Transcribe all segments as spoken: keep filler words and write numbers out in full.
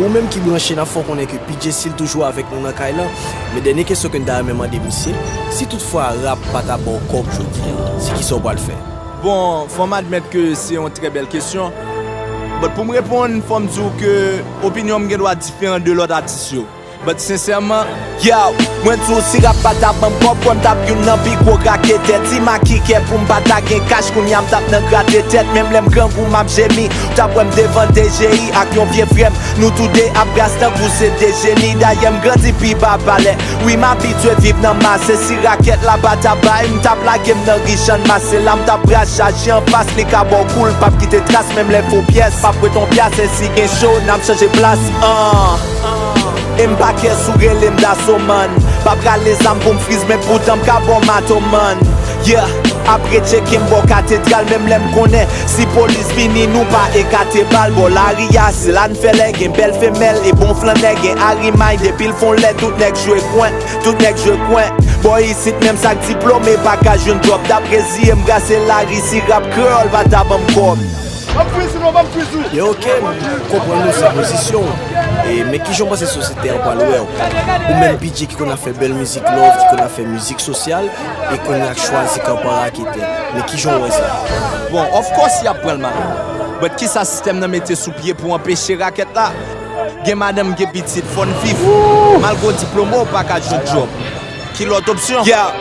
Nou menm ki branche, n ap fè w konnen ke P J Steel toujou avèk nou nan kay lan. Men dènye kesyon ke n ta renmen mande misye, si toutfwa rap pa ta ba w kòb jodi a, se kisa w pral fè? Bon, fò m admèt ke se yon trè bèl kesyon. But pou m reponn, fò m di w ke opinyon m gen dwa diferan de lòt atis yo. But sensèman, yo, mwen di w si rap pa ta ban m kòb, kwè m t ap youn nan pi gwo raketè. Ti makikè pou m pa ta gen kach, kounye a m t ap nan grate tèt. Menm lè m grangou, m ap jemi. Ou t ap wè m devan D J I ak yon vye frè m. Nou tou de ap bras tankou se de jeni. Dayè m grandi pi ba palè. Wi, m abitye viv nan mas. E si rakèt la pa ta bay, m t ap lage m nan ri Channmas. Se la m t ap bras chaje anfas, li ka ba w kou l p ap kite tras. Menm lè fo pyès p ap wete yon pyas. E si gen cho, n ap chanje plas. An. E m pa kè si w rele m Dasomann. Pa prale zam pou m friz, men poutan m ka ba w mato, man. Yeah, apre tcheke m bò katedral, menm lè m konnen si polis vini, nou pa ekate bal. Bò lari a, se la n fè lè gen bèl femèl e bon flannè, gen arimay depi l fon lè, tout nèg jwe kwen, tout nèg jwe kwen. Bò isit, menm sa k diplome pa ka jwenn djòb. Dapre ziye m brase lari, si rap kreyòl pa ta ban m kòb. Ban m friz ou non, ban m friz ou. Yo, ok, m konprann ou, se pozisyon w. E, men kijan w panse sosyete an pral wè w? Ou menm P J ki konn ap fè bèl mizik love, ki konn ap fè mizik sosyal, e kounye a k chwazi kanpe an raketè. Men kijan w wè sa? Bon, of course, y ap pran l mal. But kisa sistèm nan mete sou pye pou anpeche rakèt la? Gen madanm, gen pitit, fò n viv. Malgre w diplome, w pa ka jwenn djòb. Ki lòt opsyon? Yeah,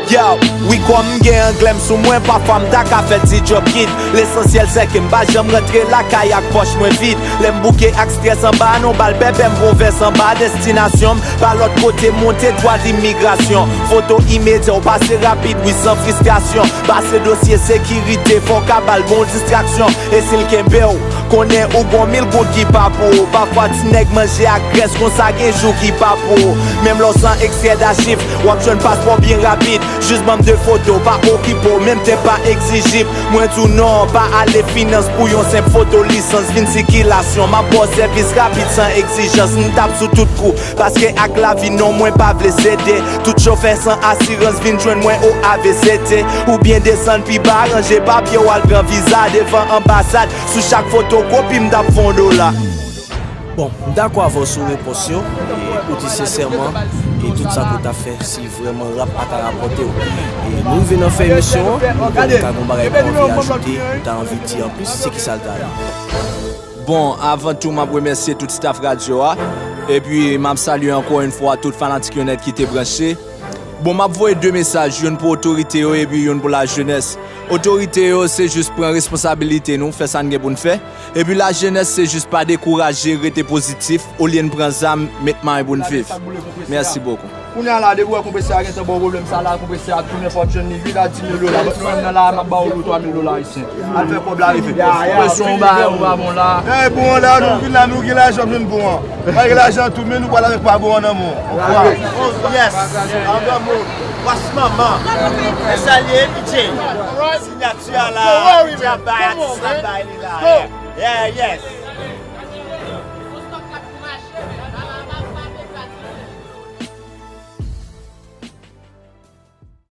yeah, wi, kòm m gen anglè m sou mwen, pafwa m ta ka fè ti djòb kid. Lesansyèl se ke m pa janm rantre lakay ak pòch mwen vid. Lè m bouke ak strès anba, non bal bèbè m pran vès anba. Destinasyon m pa lòt kote, monte dwat imigrasyon. Foto imedya, w pase rapid, wi, san fristrasyon. Pase dosye sekirite, fò w ka ba l bon distraksyon. E si l kenbe w, konnen ou gon mil goud ki pa pou ou. Pafwa ti nèg manje ak grès, konsa gen jou ki pa pou ou. Menm lè w san ekstrè dachiv, w ap jwenn paspò byen rapid. Jis ban m de foto, pa okipe w, menm ten pa egzijib. Mwen di w non, pa ale finans pou yon senp foto lisans. Vin sikilasyon, m ap ba w sèvis rapid san egzijans. M t ap sou tout kou, paske ak lavi non mwen pa vle sede. Tout chofè san asirans vin jwenn mwen o A V C T. Oubyen desann pi ba, ranje papye w al pran viza devan anbasad. Sou chak fotokopi m t ap fè yon dola. Bon, m dakò avè w sou repons yo. E ou di sensèman, e tout sa ke w t ap fè, si vrèman rap pa ta rapòte w. E nou rive nan fen emisyon an, ou konnen ka gon bagay pou anvi ajoute, ou ta anvi di anplis, se kisa l ta ye? Bon, avan tou, m ap remèsye tout staff radyo a. Epi, m ap salye ankò yon fwa tout fanatik yo nèt ki te branche. Bon, m ap voye de mesaj, youn pou otorite yo epi youn pou lajenès. Otorite yo, se jis pran responsabilite nou, fè sa n gen pou n fè. Epi lajenès, se jis pa dekouraje, rete pozitif, olye n pran zam, met may pou n viv. Mèsi bokou. Kounye a la, depi w wè konpresè a gentan ba w pwoblèm sa la, konpresè a tou nenpòt jwenn li uit a di mil dola. But nou menm nan la a, m ap ba w lou twa mil dola ayisyen. Al fè kòb la rive. Presyon ba ou pa bon la. Ey, bon la, nou vin la, nou gen lajan, nou jwenn bon an. Malgre lajan tou, men nou pral avèk pa bon an nan men w. Yes. Andan mo. Wach manman. Mwen salye P J. Sinyati a la. P J ap bay, atis la bay li la. Yeah, yes.